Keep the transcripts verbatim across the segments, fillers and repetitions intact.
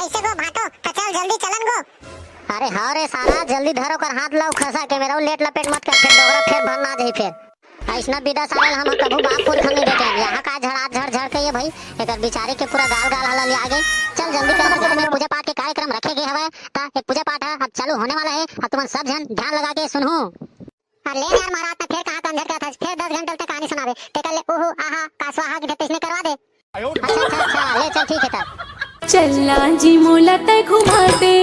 कइसे गो भांटो, त चल जल्दी चलन गो। अरे हाँ रे सारा, जल्दी धर ओकर हाथ ला, खसा के मेरा लेट लपेट मत कर, फेर डोकरा फेर भर ना जाही फेर। अइसना बिदा सारा ला हम कभू बाप पुरखा नहीं देखे। यहाँ का झड़ात झड़ झड़ के ये भाई, एकर बिचारी के पूरा गाल गाल हला लिया गे। चल जल्दी कर, घर में पूजा पाठ के कार्यक्रम रखे गे हवय, त एक पूजा पाठ है अब चालू होने वाला है। अब तुमन सब झन ध्यान लगा के सुनहू। अरे ले यार महाराज, त फेर कहाँ कंझट करत हस, फेर दस घंटा तक कहानी सुनावे, तेकर ले उहू आहा का स्वाहा की तइसने करवा दे। अच्छा अच्छा अच्छा, ले चल ठीक है तब। चलना जी मोला तै घुमा दे,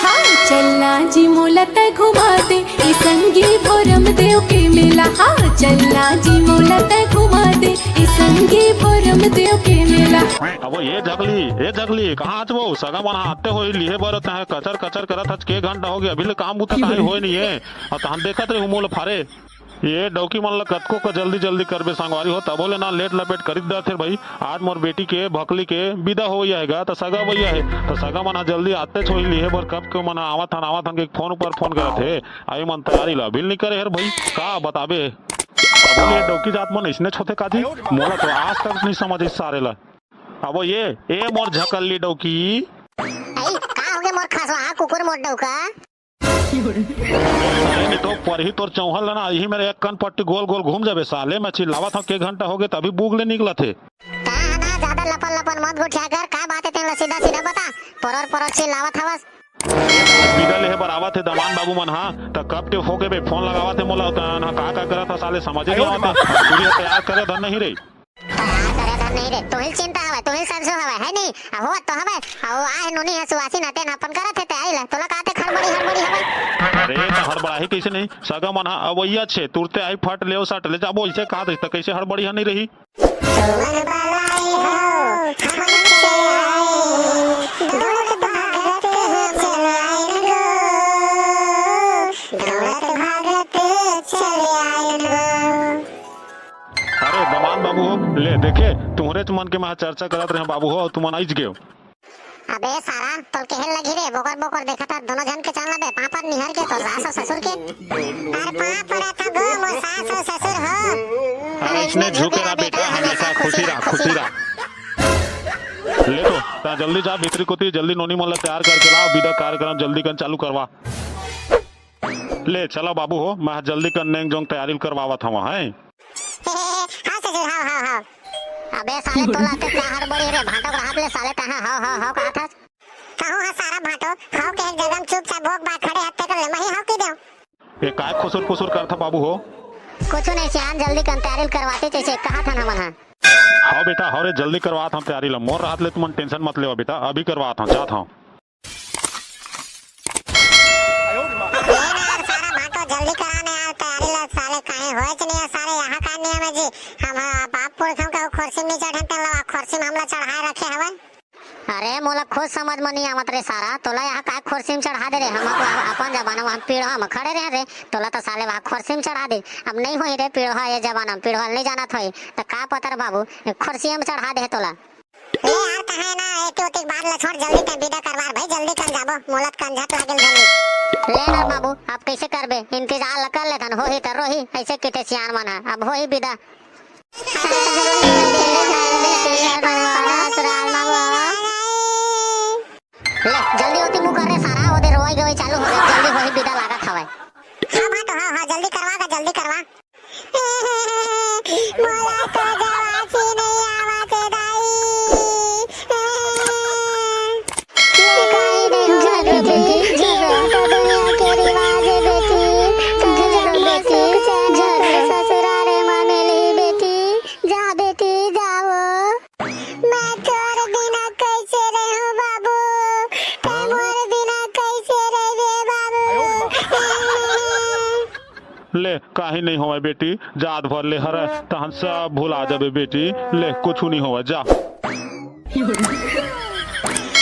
हाँ चलना जी मोला तै घुमा दे, ए संगी भोरम देव के मेला, हाँ चलना जी मोला तै घुमा दे, ए संगी भोरम देव के मेला। अब ये झकली, ए झकली, कहाँ हच वो? सगा मन आते होही लिहे बर, तैं कचर कचर करत हच, के घंटा होगे, अभी ले काम बुता काहे होय नहीं है? अउ तहन देखत रहे मोला फारे। ये डौकी मन ला कतको का जल्दी जल्दी करबे संगवारी हो, तभो ले ना लेट लपेट करित जाथे भाई। आज मोर बेटी के भकली के बिदा होवइया हे गा, त सगा भइया हे, त सगा मन ह जल्दी आतेच होही लिहे बर, कब के मन ह आवत हन, आवत हन के फोन पर फोन करत हे। आई मन तैयारी ला अभी नहीं करे हर भाई, का बताबे। तभो ले डौकी जात मन अइसनेच होथे काजी, मोला तो आज तक नहीं समझ इस सारे ला। अबो ये, ए मोर झकल्ली डौकी। आई, का होगे मोर खसवा कुकुर मोर डौका? साले में तो परही तोर चौहल ना, यही मेरे एक कन पट्टी गोल गोल घूम जाबे साले। मैं चिल्लावत हूँ, के घंटा होगे तभी बूग ले निकलत हे। का है ना, ज्यादा लपन लपन मत गोठिया कर, का बात है तेन ला सीधा सीधा बता, परर परर चिल्लावत हवस। बिदा लेहे बर आवत हे दमान बाबू मन हा, त कब के होगे बे फोन लगावत हे मोला, त ना का का करत हा साले समझे नहीं आवत हे। पूरी तैयार करे धन नहीं रे। तैयार करे धन नहीं रे, तुहिल चिंता हवय, तुहिल सरसों हवय, है नहीं? अब होवत तो हवय, अब वो आहे नोनी है सुवासी ना, तेन अपन करत हे तैयारी ला, तोला काते हड़बड़ी हड़बड़ी हवय। अरे, त हड़बड़ाही कइसे नहीं? सगा मन हा अवइया छे, तुरते आई फट लेव सट ले जाबो, इसे कहा दे, त कइसे हड़बड़ी हा नहीं रही? तुमन बलाई हो, हमन से आए, दौड़त भागत चले आए गो, दौड़त भागत चले आए गो। अरे दमान बाबू हो, ले देखे, तुहरेच मन के मैं चर्चा करत रहे बाबू हो, तुमन आइज गेव। अबे सारा, तोल केहे लगही रे, बोकर बोकर देखत हा, दोनों झन के चल बे, पापड़ निहर के, तोर सास अउ ससुर के। अरे पाँव पड़त हा गो, मोर सास अउ ससुर हो। अरे इसने झुके रहा बेटा, हमेशा खुशी रहा, खुशी रहा। ले तो, ता जल्दी जा भीतरी कोती, जल्दी नोनी मन ला तैयार करके ला, बिदा कार्यक्रम जल्दी कन चालू करवा। ले चला बाबू हो, मैं जल्दी कन नेंग जोंग तैयारी करवावत हवा, हैं? हाँ ससुर, हाँ, हाँ, हाँ। अबे साले तोला ते का हड़बड़ी रे, भांटो के हाथ ले साले तहाँ हाँ, हाँ, हाँ कहत हस। कहूँ हाँ सारा भांटो, हाँ के एक जगह में चुपचाप भोग बात खड़े हत्ते कर ले, मही हाँ की देव। ये काय खुसुर फुसुर करथा बाबू हो? कुछ नहीं सियान, जल्दी कन तैयारी करवाते जैसे कहा था ना मन हा। हाँ बेटा, हाँ रे, जल्दी करवात हम तैयारी ला, मोर हाथ ले तुमन tension मत लेवा बेटा, अभी करवात हम, जात हम। अरे ना यार, सारा भांटो जल्दी करा ना यार, तैयारी ला साले काहे होएच नहीं है सारे, यहाँ का नियम है जी, हम बाप पुरखों के खुर्सी में चढ़न तेन ला खुर्सी में हमला चढ़ाए रखे हवन। अरे मोला खुद समझ में नहीं आवत रे सारा, तोला यहाँ काय खुर्सी में चढ़ा दे रे, हम अपन, अपन जमाना में हम पीढ़ा में खड़े रहे रे, तोला तो साले वहाँ खुर्सी में चढ़ा दे। अब नहीं होही रे पीढ़ा, ये जमाना में पीढ़ा नहीं जानत होही, तो का पता रे बाबू, खुर्सी में चढ़ा दे तोला। ले यार, तहे ना एती ओती के बात ला छोड़, जल्दी ते बिदा करवार भाई, जल्दी कन जाबो, मोला त कंझट लागेल जल्दी। ले ना बाबू, अब कैसे करबे? इंतजार ला कर लेथन, होही त रोही, ऐसे किथे सियान मन ह, अब होही बिदा। ले, जल्दी ओती मुकर रे सारा, ओदे रोई गवई चालू हो गए, जल्दी होही बिदा लागत हवय। हाँ भाटो, हाँ, हाँ, जल्दी करवा गा, जल्दी करवा। मोला तो जवासी नहीं आवत हे दाई। कोई नहीं होवय बेटी, ये तो दुनिया के रिवाज हे बेटी। तू जा बेटी, सुख चैन से ससुरारे मा मिलही बेटी। जा बेटी, जाओ। मैं तोर बिना कैसे रहूं बाबू? तै मोर बिना कैसे रहबे बाबू? ले, काही नहीं होवय बेटी, जात भर ले हरय, तहन सब भुला जाबे बेटी। ले, कुछु नहीं होवय, जा।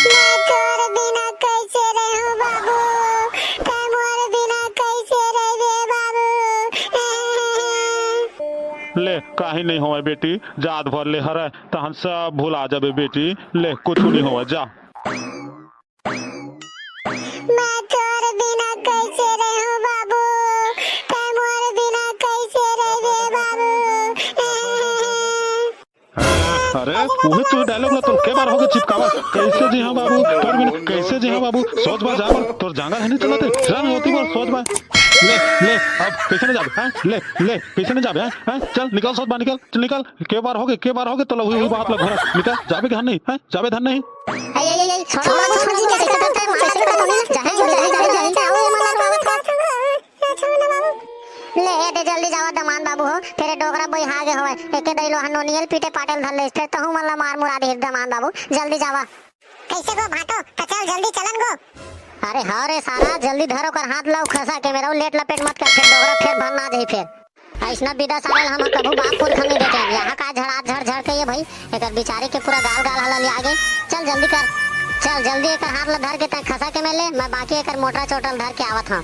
मैं तोर बिना कैसे रहूं बाबू? तै मोर बिना कैसे रहबे बाबू? ले, काही नहीं होवय बेटी, जात भर ले हरय, तहन सब भुला जाबे बेटी। ले, कुछु नहीं होवय, जा। मैं तोर बिना कैसे रहूं बाबू, तै मोर बिना कैसे रहबे बाबू। अरे, उही तो डायलॉग ला तो के बार होगे चिपकावा। कैसे जी हाँ बाबू, तोर बिन कैसे जी हाँ बाबू, सोच बा जाबर, तोर जांगर है नहीं चलते, रन होती बार सोच बा। ले, ले, अब कैसे नहीं जाबे, हैं? ले, ले, कैसे नहीं जाबे, हैं? हैं? चल, निकल सोच बा, निकल, चल निकल। के बार होगे, के बार होगे, तो लहू, वही बात ला घर, निकल, जाबे के हन नहीं, हैं? जाबे धन नहीं। ए, ए, ए, ए, छोड़, छोड़, छोड़, छोड़, कैसे करता है, मार करता है, जाए, जाए, जाए, जाए, जाए, जाए, जाए, जाए, जाए, जाए, जाए, जाए, जाए, जाए, जाए, जाए, जाए, ले, ए दे जल्दी जावा दमान बाबू हो, फेर ए डोकरा बइहा गे होवय। एके दई लो ह नोनियल पीटे पाटेल धर लेस, फेर तहू मन ला मार मुरा देही दमान बाबू। जल्दी जावा। कैसे गो भाटो? त चल जल्दी चलन गो। अरे हाँ रे सारा, जल्दी धर ओकर हाथ ला, खसा के मेरा लेट लपेट मत कर, फेर डोकरा फेर भर ना जाही फेर। अइसना बिदा सारा ला हम कभू बाप पुरखा नहीं देखे। यहाँ का झड़ात झड़ झड़ के ये भाई, एकर बिचारी के पूरा गाल गाल हला लिया गे। चल जल्दी कर, चल जल्दी एकर हाथ ला धर के तय खसा के मैं ले, मैं बाकी एकर मोटरा चोटल धर के आवत हूँ।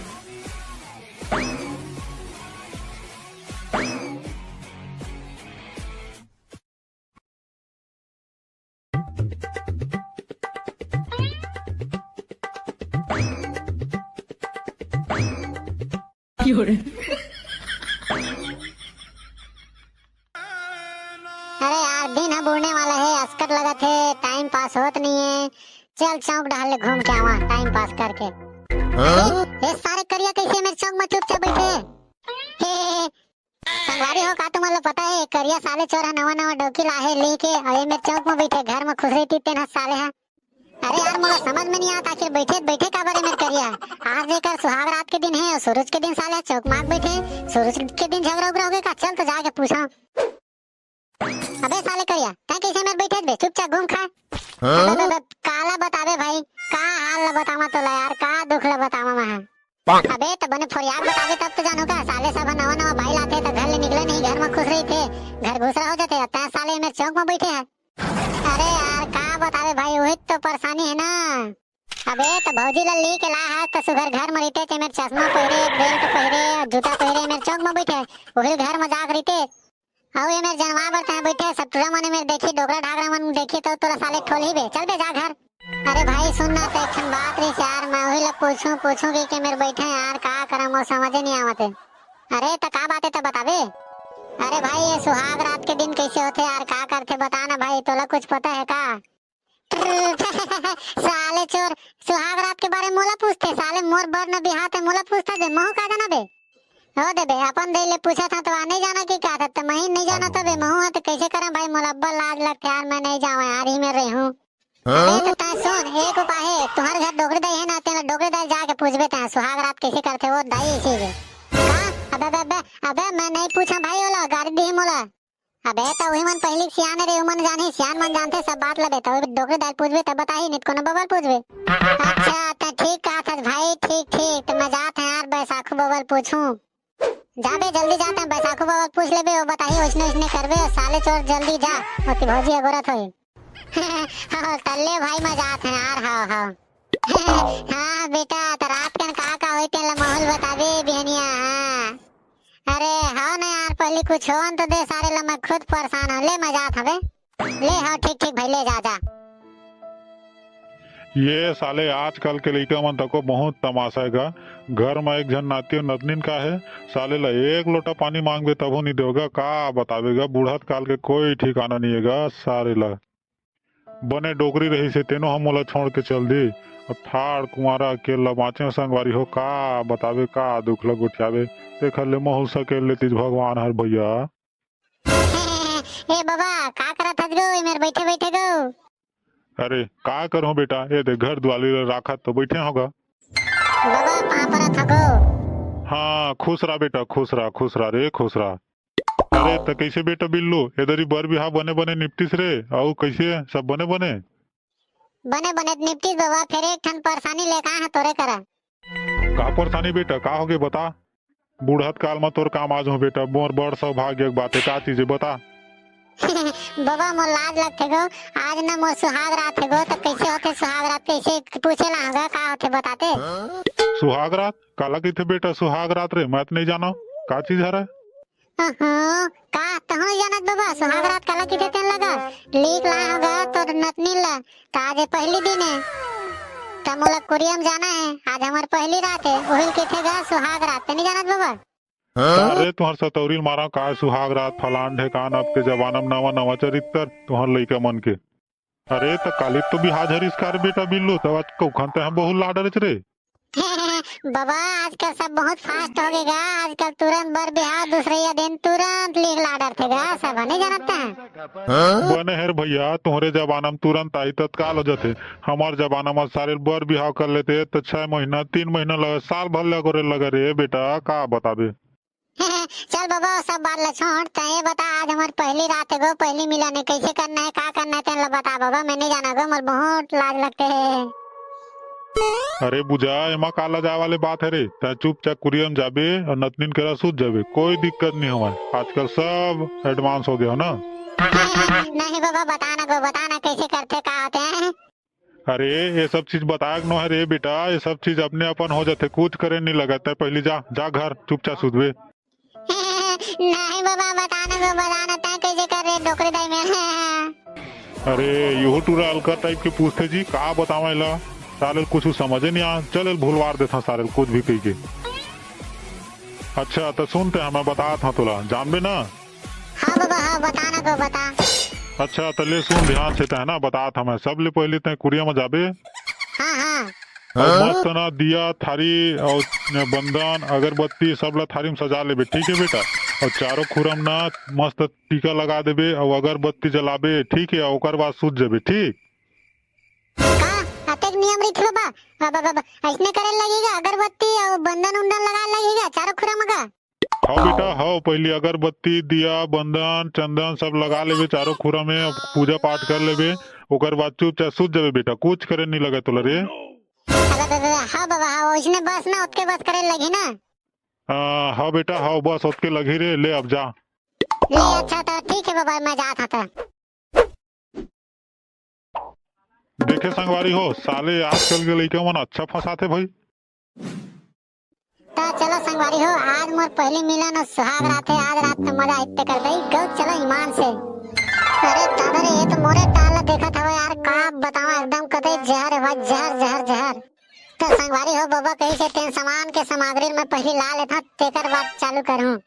अरे यार, दिन ह बुड़ने वाला हे, असकट लगत हे, टाइम पास होत नहीं हे। चल चौक डहर ले घूम के आवा, टाइम पास करके। हाँ? अरे, ए सारे करिया कैसे मेरे चौक में चुपचाप बैठे हे? हे, हे, हे। संगवारी हो, का तुमन ला पता हे, करिया साले चोर ह नवा नवा डौकी लाहे लेके, अउ ए मेर चौक म बइठे, घर म खुसरी ती तेन ह साले ह। अरे यार, मोला समझ में नहीं आता, आखिर बइठे त बइठे काबर ए मेर करिया? आज एकर सुहाग रात के दिन हे, अउ सूरज के दिन साले ह चौक म आके बइठे, सूरज के दिन झगरा उगरा होगे का? चल तो जाके पूछा। अबे साले करिया, तैं कैसे मेर बइठे बे? चुपचाप घूम खा। हाँ? अबे, अबे, अबे, काला बताबे भाई, का हाल ला बतावा तोला यार, का दुख ला बतावा मैं? अबे, त बने फोरियाक बताबे तब तो जानहूं का। साले सब नवा नवा बाई लाथे त घर ले निकले नहीं, घर म खुसरी थे, घर घुसरा हो जाथे। अब तैं साले मेर चौक म बइठे हे। अरे यार, का बताबे भाई, उही तो परेशानी हे ना। अबे, त भौजी ला ली के ला हस त सुघर घर म रहिते, ते मेर चश्मा पहिरे, बेल्ट पहिरे, जूता पहिरे, मेर चौक म बइठे, उही घर म जाके रहिते। अउ ए मेर जनवा बर तैं बइठे, सब टूरा मन ए मेर देखी, डोकरा ढाकरा मन देखी त तोला साले ठोलही बे। चल बे, जा घर। अरे भाई सुन ना, त एक ठन बात रहिस यार, मैं उही ला पूछूं पूछूं कहिके मेर बइठे यार, का करंव मोर समझे नहीं आवत हे। अरे त का बात हे त बताबे? अरे भाई, ए सुहाग रात के दिन कैसे होथे यार, का करथे बता ना भाई, तोला कुछ पता हे का? साले चोर, सुहाग रात के बारे में मोला पूछथे, साले मोर बर न बिहाव ते मोला पूछथे बे, महू का जाना बे? हो दे बे, अपन दे ले पूछत हंव त नहीं जाना कि का था, त मही नहीं जाना त बे, महू ह त कैसे करंव भाई, मोला अब्बड़ लाज लगथे यार, मैं नहीं जावं यार, इही मेर रहूं। अबे त तैं सुन, एक उपाय हे, तुंहर घर डोकरी दाई हे ना, तेला डोकरी दाई जाके पूछबे तैं, सुहाग रात कैसे करथे वो दाई इही हे। का? अबे, अबे, अबे, अबे, मैं नहीं पूछंव भाई ओला, गारी दिही मोला। अबे, त उही मन पहिली के सियान रे, उमन जानही, सियान मन जानथे सब बात ल बे, त डोकरी दाई ल पूछबे, त बताही, नहीं त कोनो बबा ल पूछबे। अच्छा, त ठीक कहत हस भाई, ठीक, ठीक, त मैं जात हंव यार, बैसाखू बबा ल पूछूं। जा बे, जल्दी जात हंव, बैसाखू बबा ल पूछ लेबे, वो बताही, ओइसने, ओइसने करबे, साले चोर जल्दी जा, ओती भौजी अगोरत होही। हव, त ले भाई, मैं जात हंव यार, हव, हव। हाँ बेटा, त रात कन का का होही तेन ल महू ल बताबे बिहनिया, हाँ। अरे हव ना यार, पहिली कुछ होवन तो दे सारे ला, मैं खुद परेशान हंव। ले मैं जात हंव बे, ले हव ठीक ठीक भाई, ले जा जा। ये साले आजकल के लइका मन तको बहुत तमाशा हे गा। घर म एक झन नाती अउ नतनीन का हे, साले ला एक लोटा पानी मांगबे तभो नइ देवय गा। का बताबे गा, बुढ़त काल के कोई ठिकाना नइ हे गा सारे ला। बने डोकरी रहिस हे, तेनो ह मोला छोड़ के चल दे। अब ठाड़ कुंवारा अकेल्ला बाँचेंव संगवारी हो, का बताबे, का दुख ल गोठियाबे। तेखर ले महू ल सकेल लेतिस भगवान हर भइया। ए बबा, का करत हस गो, एमेर बइठे बइठे गो? अरे, का करहूँ बेटा, ए दे घर दुवाली ल राखत तो बइठे हंव गा। बबा, पाँव परत हंव गो। हाँ, खुश रह बेटा, खुश रह, खुश रह रे, खुश रह। अरे, त कइसे बेटा बिल्लू, ए दरी बर बिहाव बने बने निपटिस रे? अउ कइसे, सब बने बने? बने बने निपटिस बबा, फेर एक ठन परेशानी लेके आए हंव तोरे करा। का परेशानी बेटा, का होगे बता? बुढ़त काल म तोर काम आ जाहूं बेटा, मोर बड़ सौभाग्य के बात हे, का चीज हे बता? बबा, मोर लाज लगथे गो, आज न मोर सुहाग रात हे गो, त कइसे होथे सुहाग रात, कइसे पूछे ला हंव गा, का होथे बताते? सुहाग रात? काला कहिथे बेटा सुहाग रात रे? मैं त नइ जानंव, का चीज हरय? अहो, का तहूं नइ जानत बबा, सुहाग रात काला कहिथे तेन ल गा? लीक लाए हंव गा तोर नतनीन ल, त आज ए पहिली दिन ए। त मोला कुरिया म जाना हे, आज हमर पहिली रात ए, उही ल कहिथे गा सुहाग रात, तैं नइ जानत बबा? अरे तुहर सतौरी मारा, काय सुहाग रात फलान ढेकान, अब के जमाना में नवा नवा चरित्र तुहर लइका मन के। अरे त काली तो बिहाव हरिस का रे बेटा बिल्लू, तब आज कौखन ते बहुत लाडरच रे। बाबा, आजकल सब बहुत फास्ट हो गए गा। आजकल तुरंत बर बिहाव, दूसरे या दिन तुरंत लिख ला डरथे गा, सब नहीं जानते हैं। बने हेर भैया, तुम्हरे जमाना में तुरंत आई तत्काल हो जाते। हमार जमाना में सारे बर बिहाव कर लेते तो छह महीना, तीन महीना लगे, साल भर लगे रे, लगे रे बेटा, का बताबे। चल बाबा, वो सब बात ला छोड़, तैं ये बता, आज हमार पहली रात है गो, पहली मिलन है, कैसे करना है, का करना है, तेन ला बता बाबा, मैं नहीं जाना गो, मोर बहुत लाज लगते है। अरे बुझा, एमा का लजाए वाले बात है रे, तैं चुपचाप कुरिया में जाबे और नतनीन करा सूत जाबे, कोई दिक्कत नहीं होवय, आजकल सब एडवांस हो गया हो ना। नहीं बाबा, बता ना गो, बता ना कैसे करते, का होते हैं। अरे, ये सब चीज बताए के नो है रे बेटा, ये सब चीज अपने अपन हो जाथे, कुछ करे नहीं लगा। तै पहली जा, जा घर, चुपचाप सुतबे। नहीं बाबा, बता ना गो, बता ना, तै कैसे कर रे डोकरी दाई में। अरे, यहू टूरा अलकर टाइप के पूछथे जी, का बतावा एला? साले कुछ समझे नहीं आ, चल एल भुलवार देथा साले कुछ भी कही के। अच्छा, तो सुन तै, मैं बतात हूँ तोला, जानबे ना? हाँ बाबा, हाँ, बता ना गो, बता। अच्छा, त ले सुन ध्यान से, तै ना बतात हमें। सबले पहले तै कुरिया में जाबे। हाँ, हाँ। और हाँ? मस्त ना दिया, थारी और बंदन, अगरबत्ती सब ला थारी में सजा लेबे, ठीक है बेटा? और चारों खुरम ना मस्त टीका लगा देबे और अगरबत्ती जलाबे, ठीक है? ओकर बाद सूत जाबे, ठीक? का अतेक नियम रहिथे बाबा? अब, अब, अब, ऐसने करे लगेगा, अगरबत्ती और बंदन उंदन लगा लगेगा चारों खुरम का? हव बेटा, हव, पहली अगरबत्ती, दिया, बंदन, चंदन सब लगा लेबे चारों खुरा में, अब पूजा पाठ कर लेबे, ओकर बाद चुपचाप सूत जाबे बेटा, कुछ करे नहीं लगे तोला रे। अबे, अबे, अबे, हाँ बाबा, हाँ, ओइसने बस ना, ओतके बस करे लगी ना। आ, हाँ बेटा, हाँ, बस ओतके लगी रे, ले अब जा। ले, अच्छा, तो ठीक है बाबा, मैं जात हूँ तो। देखे संगवारी हो, साले आजकल के लइका मन अच्छा फंसाथे भाई। त चलो संगवारी हो, आज मोर पहली मिलन और सुहाग रात है, आज रात में मजा आते कर दई गौ, चलो ईमान से। अरे दादा रे, ये तो मोरे टाल ला देखत हवे यार, का बतावा, एकदम कतई जहर है भाई, जहर, जहर, जहर। तो संगवारी हो, बाबा कही से तेन सामान के सामग्री में पहली ला लेथा, तेकर बाद चालू करहूँ।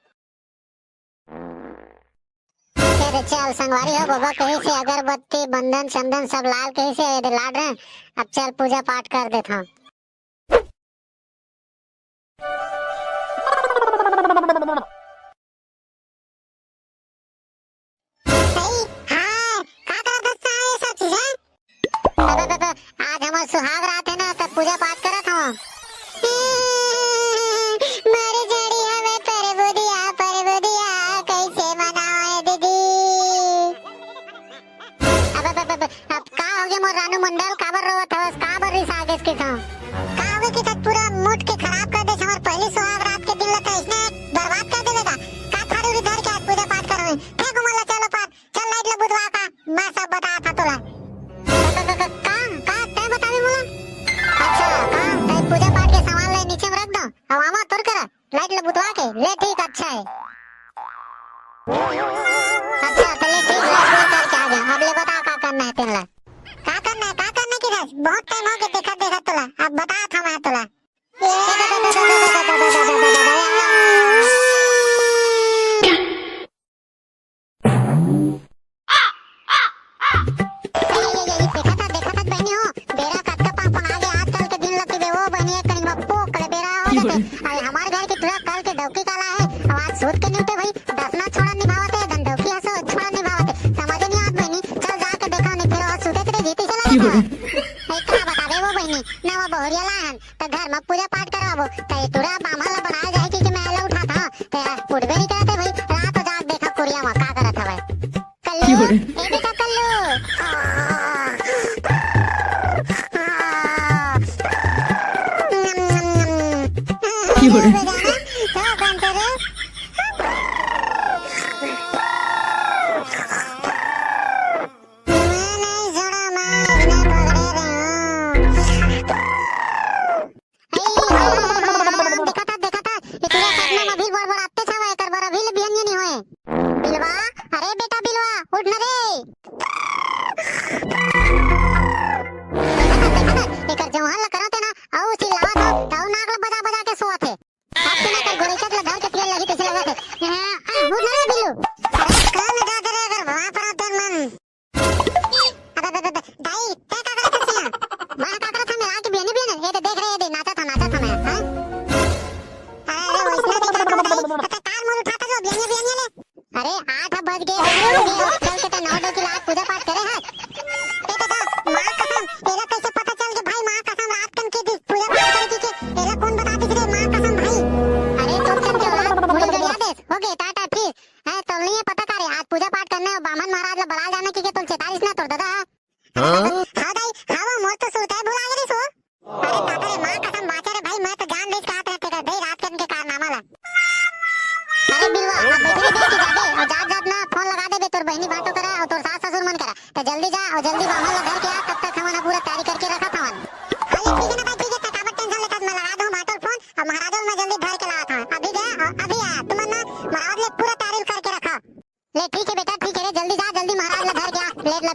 चल, चल, संगवारी हो, बाबा कही से अगरबत्ती, बंदन, चंदन सब लाल कही से, ये दे लाड रहे। अब चल, पूजा पाठ कर देता हूँ। सही, हाँ, का करत हस, ये सब चीजें? अब, अब, अब, आज हमर सुहाग रात है ना, तब पूजा पाठ करत हूँ। मर जड़ी हवे परबुदिया, परबुदिया, कैसे मनावे दीदी? अब, अब, अब, अब, अब का हो गया मोर रानू मंडल, काबर रोवत हवस, काबर रिसा गेस के था? का हो गया कि तक पूरा मूड के खराब कर देस, हमर पहली सुहाग रात के दिन ला तो इसने बर्बाद कर देवे का? का थारी उरी धर के आज पूजा पाठ करवे? फेंक उमन ला, चलो पार, चल लाइट ला बुतवा का, मैं सब बता था तोला। का, का, का, का, का, तै बताबे मोला? अच्छा, का, तै पूजा पाठ के सामान ला नीचे में रख दो, अब आवा तोर करा। लाइट ल बुतवा के ले, ठीक, अच्छा है। अच्छा, तो ले, ठीक, लाइट बंद करके आ गया। अब ले बता, का करना है तेन ला? का करना है, का करना है कि बस? बहुत टाइम हो गया देखत देखत तोला। अब बता था मैं तोला। ए, ए, ए, ए, देखा था, देखा था बहनी हो, बेरा कतका पंग पंगा गे आजकल के दिन लती बे, ओ बहनी, एक कनी म पोक ले बेरा हो जाथे। अरे हमार घर के टूरा कल के डौकी काला है, अब आज सूत के निपटे भाई, दसना छोड़ा निभावत है, दन डौकी हसो छोड़ा निभावत है, समझ नहीं आत बहनी, चल जाके देखा नहीं, फिर और सूते तेरे जीती चला जाता। ए, का बताबे वो बहनी, नवा बहुरिया लाहन, त घर म पूजा पाठ करवाबो, त ए टूरा बाम्हन ल बनाए जाही कि, कि मैं ल उठात हंव, त उठबे नइ करत हे भई, रात हो जात देखा कुरिया म का करत हवय। कल्लू, की हो रे? ए बेटा कल्लू। की हो रे? बेटा ना, का करत रे? मैं नहीं छोड़ा, मैं अपने पकड़े रहूं। ए, देखा था, देखा था, ये टूरा सपना में भी बड़बड़ाते छावा, एकर बर अभी ले बिहनिया नहीं होए। बिलवा, अरे बेटा बिलवा, उठ न रे। देखा था, देखा था, एकर जौहर ला करत हे ना, अउ चिल्लावत हो, त अउ नाक ला बजा बजा के सोवत हे। अब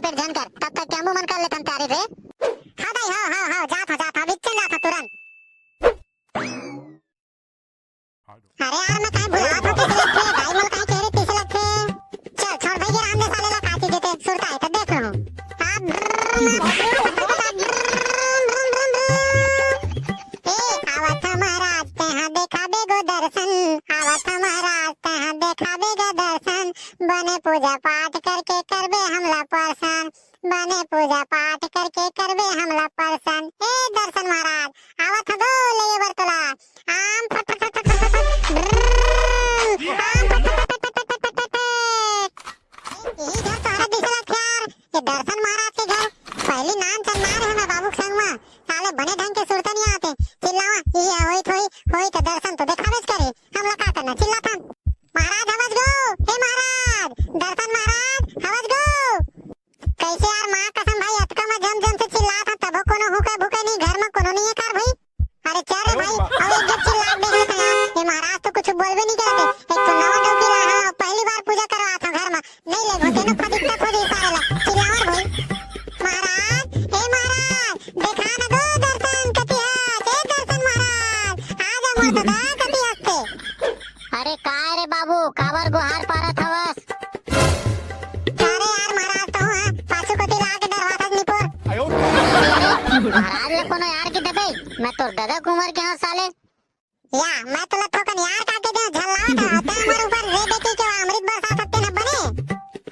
पेट झन कर, तब तक के हमू मन कर लेथन तैयारी रे। हाँ दाई, हाँ, हाँ, हाँ, जात हँव, जात हँव, बिच्चन जात हँव तुरंत। अरे यार, मैं काहे बुलावत हँव, कइसे लगथे? दाई मोला काहे कहे रे, कइसे लगथे? चल, छोड़ भई, ये राम दे साले ला, का चीज हे ते, सुरता हे त देख लूँ। अब ए, आवत हँव महाराज, तेहा देखाबे गो दर्शन, आवत हँव महाराज, तेहा देखाबे गो दर्शन, बने पूजा पाठ करके करबे हमला परसन, बने पूजा पाठ करके करबे हमला परसन। ए दर्शन महाराज, आवत हँव गो लेगे बर तोला। आम फट फट फट फट फट फट, ब्रम, आम फट फट फट फट फट फट फट। इही घर तो हरत दिसे लगथे यार, ये दर्शन महाराज के घर। पहिली नान चंद मारे हँव मैं बाबू के संग म, साले बने ढंग के सुरता नइ आते। चिल्लावा, इही होई थोई, होई त दर्शन तो देखाबेच करे। हमला का करना, चिल्लाथन। महाराज हवस गो, हे महाराज, दर्शन महाराज हवस गो। कइसे यार, माँ कसम भाई, अतका मैं जम जम से चिल्लात हँव, तभो कोनो हुके भुके नहीं, घर म कोनो नहीं हे का रे भाई? अरे चल रे भाई, अउ एक झन चिल्ला के देख लेथन यार। ये महाराज तो कुछ बोलबे नहीं करत हे, एक तो नवा डौकी ला हँव, पहिली बार पूजा करवात हँव घर म, नहीं ले घोटे न फदिकता खोदी सारे ला, चिल्लावर भाई। महाराज, ए महाराज, देखा न गो दर्शन कति हस, ए दर्शन महाराज, आ जा मोर ददा कति हस ते। अरे काय रे बाबू, काबर गोहार पारत हवस? अरे यार महाराज, तहूँ ह पाछू कोती ला के डरवाथस निपोर। महाराज ले कोनो यार की दबे, मैं तोर ददा के उमर के हँव साले। या, मैं तोला थोकन यार का के देंव, झल्लावत हस, तैं हमर ऊपर रे बेटी के अमृत बरसात हस तेन ह बने।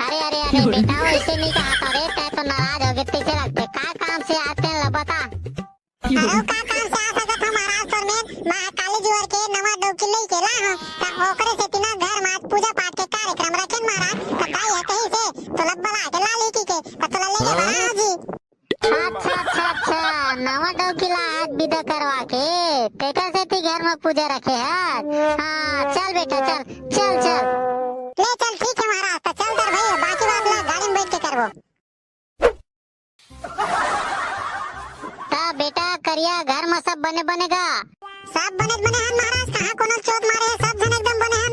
अरे, अरे, अरे बेटा, वइसे नहीं कहत हँव रे, तैं तो नाराज होगे तइसे लगथे। का काम से आते हैं ला बता। अरे, का काम से आ सकत हँव महाराज तोर मेर, महाकाली जी बर के नवा डौकी लेके ला हँव, त ओकरे सेती ना घर म आज पूजा पाठ के कार्यक्रम रखेन महाराज, त दाई ह कहिसे तोला बला के ला ले कहिके, त तोला ले ले बड़ा जी। अच्छा, अच्छा, अच्छा, नवा डौकी ला आज बिदा करवा के, तेकर सेती घर म पूजा रखे हस। हाँ, चल बेटा, चल, चल, चल। ले चल, ठीक हे महाराज, त चल तर भई, बाकी बात ला गाड़ी म बइठ के करबो। त बेटा करिया, घर म सब बने बने गा? सब बने बने हन महाराज, कहाँ कोनो चोट मारे हे, सब झन एकदम बने हन।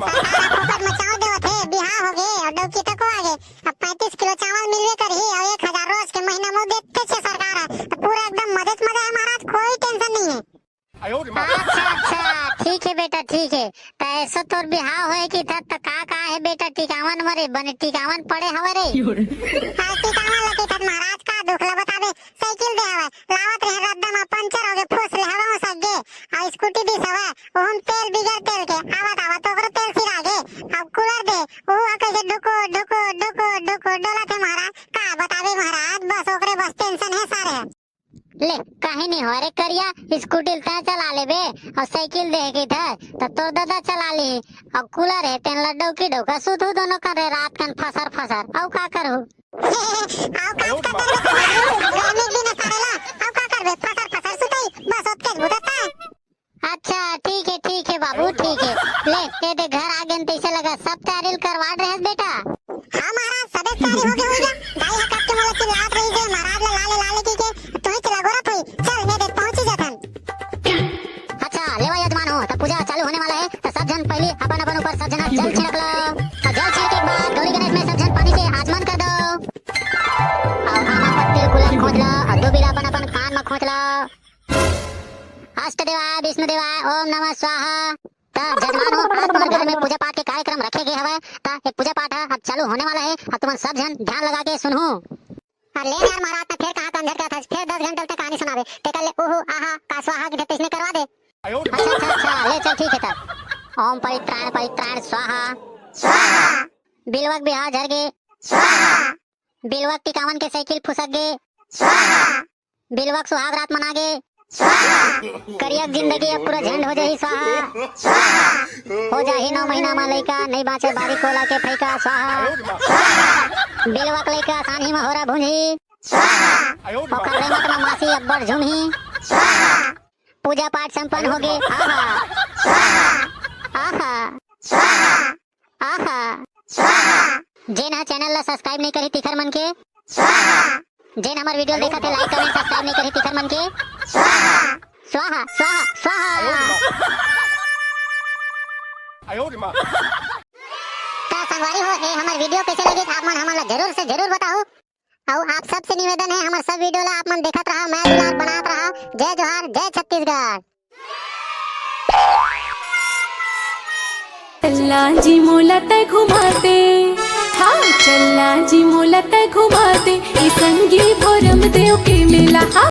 सरकार ह फोकट म चाँउर देवत हे, बिहाव होगे अउ डौकी तको आगे। अब पैंतीस किलो चावल मिलबे करही अउ एक हजार रोज के महीना म देथे छे सरकार ह। त पूरा एकदम मजेच मजा हे महाराज, कोई tension नहीं हे। अच्छा, अच्छा, ठीक हे बेटा, ठीक हे। त एसो तोर बिहाव होय कहिथस त का का हे बेटा टिकावन म रे? बने टिकावन पड़े हवय रे। हाँ, टिकावन ल कहिथस महाराज, का दुख ल बताबे। साइकिल दे हवय, लावत रहेंव रद्दा म पंचर होगे, फूस ले हवा म सक गे। अउ स्कूटी दिस हवय, ओहू म तेल बिगर तेल के, आवत आवत ओकरो तेल सिरा गे। अब कूलर दे, ओहू ह कइसे ढुकुर ढुकुर ढुकुर ढुकुर डोलत हे महाराज, का बताबे महाराज, बस ओकरे बस tension हे सारे ह। ले, काहीं नहीं होय रे करिया, स्कूटी ल तैं चला लेबे, अउ साइकिल दे हे कहिथस, त तोर ददा चला लिही, अउ कूलर हे, तेन ल डौकी डौका सुतहू दोनों कन रे, रात कन फसर फसर, अउ का करहू? अउ का, का करबे त बाबू, गर्मी के दिन हे सारे ला, अउ का करबे, फसर फसर सुतई, बस ओतकेच बुझत हे। अच्छा, ठीक हे, ठीक हे बाबू, ठीक हे। ले, ए दे घर आ गेन, तइसे लगा, सब तैयारी ल करवा डरे हस बेटा? हाँ महाराज, सबे तैयारी होगे होही गा। दाई ह कब के मोला चिल्लात रहिस हे, महाराज ला ला ले, ला ले कहिके, तुही चिल्ला गोरत होही। चल, ए दे पहुँची जाथन। अच्छा, लेवा यजमान हो, त पूजा चालू होने वाला हे, त सब झन पहिली अपन अपन ऊपर सब झन जल छिड़क लो। अउ जल छिड़के के बाद गौरी गणेश में सब झन पानी से आचमन कर दो। अउ आमा पत्ती ल कुला खोंच लो, अउ दूबी ल अपन अपन कान म खोंच लो। अष्ट देवाय विष्णु देवाय ओम नमः स्वाहा। त जजमान हो, आज तुम्हर घर में पूजा पाठ के कार्यक्रम रखे गे हवय, त ये पूजा पाठ ह अब चालू होने वाला हे, अब तुमन सब झन ध्यान लगा के सुनहू। अरे ले यार महाराज, त फेर कहाँ कंझर करत हस, फेर दस घंटा तक कहानी सुनाबे, तेकर ले उहू आहा का स्वाहा की तइसने करवा दे। अच्छा, अच्छा, अच्छा, ले चल, ठीक हे त। ओम पवित्राण पवित्राण स्वाहा। स्वाहा। बिलवक बिहाव झर गे। स्वाहा। बिलवक टिकावन के साइकिल फुसक गे। स्वाहा। बिलवक सुहाग रात मना गे। स्वाहा। करियक जिंदगी अब पूरा झंड हो जाही। स्वाहा। स्वाहा। हो जाही नौ महीना म लइका, नहीं बाँचे बारी कोला के फइका। स्वाहा। स्वाहा। बिलवक लइका सानी म होरा भूंजही। स्वाहा। ओकर रेंगत म मासी अब्बड़ झूमही। स्वाहा। पूजा पाठ संपन्न हो गे। आहा। स्वाहा। आहा। स्वाहा। आहा। स्वाहा। जेन ह चैनल ला subscribe नहीं करही तिखर मन के। स्वाहा। जेन हमर video ल देखत हे, like, comment, subscribe नहीं करही तिखर मन के। स्वाहा। स्वाहा, स्वाहा, स्वाहा। त संगवारी हो, ए हमर video कइसे लगिस, आप मन हमन ला जरूर से जरूर बताहू। अउ आप सबसे निवेदन हे, हमर सब वीडियो ला आप मन देखत रहा, मया दुलार बनात रहा। जय जोहार, जय छत्तीसगढ़। चल्ला जी मोला तै घुमा दे, हाँ, चल्ला जी मोला तै घुमा दे, ए संगी भोरम देव के मेला, हाँ।